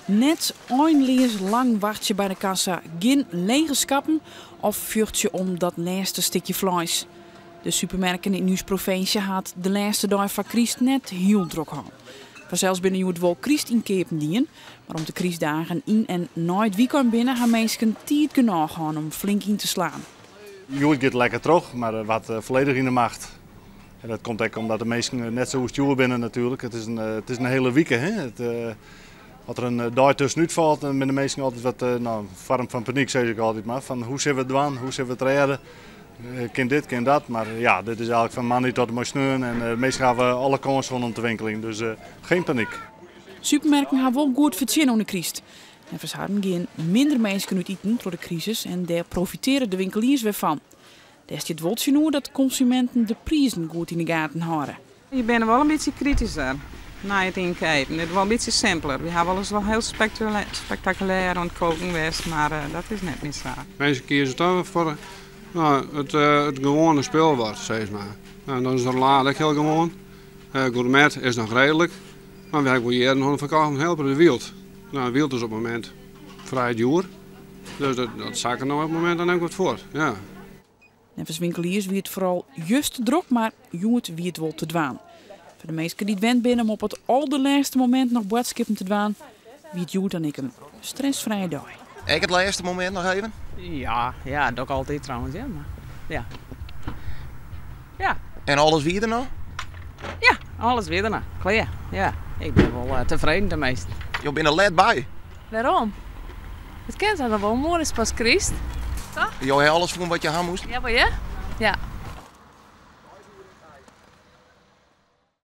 Net einleas lang wachtsje by de kassa, gjin lege skappen of fjochtsje om dat lêste stikje fleis. De supermerken yn ús provinsje ha it de lêste dei foar kryst net hiel drok hân. Fansels binne hjoed wol krystynkeapen dien, mar om't de krystdagen yn en nei it wykein binne, ha minsken tiid genôch hân om flink yn te slaan. Hjoed giet lekker troch, mar wat folledich yn de macht. En dat komt ek omdat de minsken net sa oerstjoer binne natuerlik. It is in, it is in hiele wike. Hè? It, as der in dei tuskenút falt, dan binne de minsken altyd wat, no, foarm fan panyk sis ik altyd mar. Fan hoe sille we it dwaan, hoe sille we it rêde? Kin dit, kin dat. Mar ja, dit is eigentlik fan moandei tot en mei sneon en de minsken hawwe alle kâns om te winkeljen. Dus geen panyk. Supermerken ha wol goed fertsjinne oan de kryst. Neffens harren gean minder minsken út iten troch de krisis en dêr profitearje de winkeliers wer fan. Dêr stiet wol tsjinoer dat konsuminten de prizen goed yn de gaten hâlde. Je binne wol in bytsje kritysker nei it ynkeapen. It is wol in bytsje simpeler. We hawwe wolris wol hiel spektakulêr oan it koken west, mar dat is net mear sa. Minsken kieze toch foar it gewoane spul wat, sis mar. En dan is de rollade ek hiel gewoan. Gourmet is noch reedlik, mar we hawwe wol jierren hân ferkocht in hiel protte wyld. No, wyld is op it momint frij djoer, dus dat sakket no op it momint dan ek wat fuort. Ja. Neffens winkeliers wie it foaral juster drok, mar hjoed wie it wol te dwaan. Foar de minsken dy't wend binne om op it alderlêste momint noch boadskippen te dwaan, wie it hjoed dan ek in stressfrije dei. Ek it lêste momint noch even? Ja, ja, dat doch ik altyd trouwens, ja. Mar, ja. Ja. En alles wie der noch? Ja, alles wie der noch. Klear, ja. Ik bin wol tefreden teminsten. Jo binne let by. Wêrom? It kin toch noch wol, moarn is pas kryst. Toch? Jo ha alles fûn wat je ha moasten? Ja, wol ja. Ja.